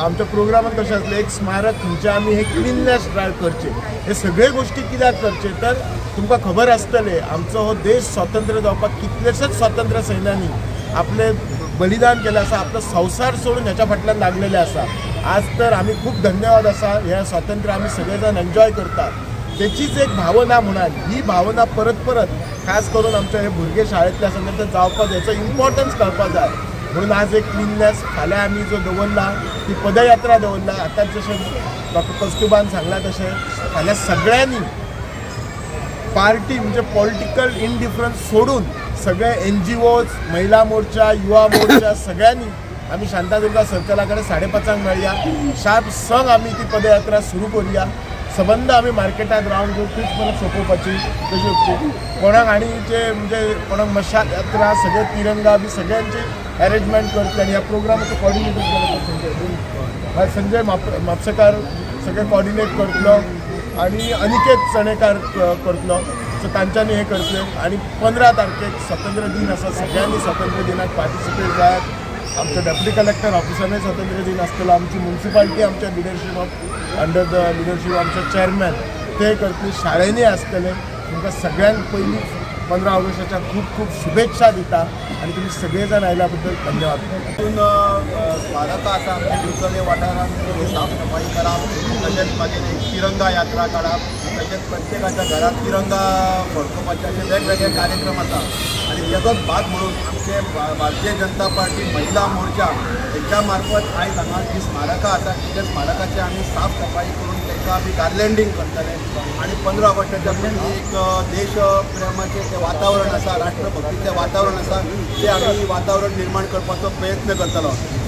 आमच्या प्रोग्रामात कशें आसलें एक स्मारक खंयचें आमी हे क्लिननेस ड्रायव्ह करचे, हे सगळे गोष्टी कित्याक करचे तर तुमकां खबर आसतलें आमचो हो देश स्वतंत्र जावपाक कितलेशेच स्वतंत्र सैन्यांनी आपले बलिदान केलें आसा, आपलो संवसार सोडून ह्याच्या फाटल्यान लागलेले आसा। आज तर आमी खूब धन्यवाद आसा हे स्वातंत्र्य आमी सगळे जाण एन्जॉय करतात तेचीच एक भावना म्हणून ही भावना परत परत खास करून आमचे हे भुरगे शाळेंतले आसा ते जावपाक जाय, हेचो इम्पॉर्टन्स कळपाक जाय म्हणून आज एक क्लिननेस फाल्यां आमी जो दवरला ती पदयात्रा दवरला। आतां जशें डॉक्टर कस्तुबान सांगलां तशें फाल्यां सगळ्यांनी पार्टी म्हणजे पॉलिटिकल इनडिफरन्स सोडून सगळे एनजीओज, महिला मोर्चा, युवा मोर्चा सगळ्यांनी आमी शांतादुर्गा सर्कला कडेन 5:30 मेळया, शार्प संग आमी ती पदयात्रा सुरू करूया। सबंद आमी मार्केटात रावंड घेवन तीच परत सोंपोवपाची तशी कोणाक आनी जे म्हणजे कोणाक मशाल यात्रा सगळे तिरंगा बी सगळ्यांची अरेंजमेंट करतले आनी ह्या प्रोग्रामाचो कॉर्डिनेटर संजय संजय म्हापसेकार सगळे कॉर्डिनेट करतलो आनी अनिकेत चणेकार करतलो, सो तांच्यांनी हें करतले। आनी 15 तारखेक स्वातंत्र्य दिन आसा, सगळ्यांनी स्वातंत्र्य दिनाक पार्टिसिपेट जायात। आमच्या डेप्युटी कलेक्टर ऑफिसानूय स्वातंत्र्य दिन आसतलो, आमची मुन्सिपालिटी आमच्या leadership of under the leadership आमचे चेअरमॅन ते करतले, शाळेंनी आसतले। तुमकां सगळ्यांक पयलीं 15 ऑगस्टाच्या खूब खूब शुभेच्छा दिता आनी तुमी सगळे जाण आयल्या बद्दल धन्यवाद। तितून स्मारकां आसा आमच्या दिवचले वाठारांत साफ सफाई करप, तशेंच मागीर एक तिरंगा यात्रा काडप, तशेंच प्रत्येकाच्या घरात तिरंगा फडकोवपाचे अशे वेगवेगळे कार्यक्रम आसा। आनी तेजोच भाग म्हणून आमचे भारतीय जनता पार्टी महिला मोर्चा हेच्या मार्फत आयज हांगा जी स्मारकां आसा तेच्या स्मारकाचे आमी साफ सफाई करून तांकां आमी गार्लँडींग करतले आनी 15 ऑगस्टाच्या पयलीं एक देश प्रेमाचें जें वातावरण आसा, राष्ट्रभक्तीचें वातावरण आसा, तें आमी वातावरण निर्माण करपाचो प्रयत्न करतलो।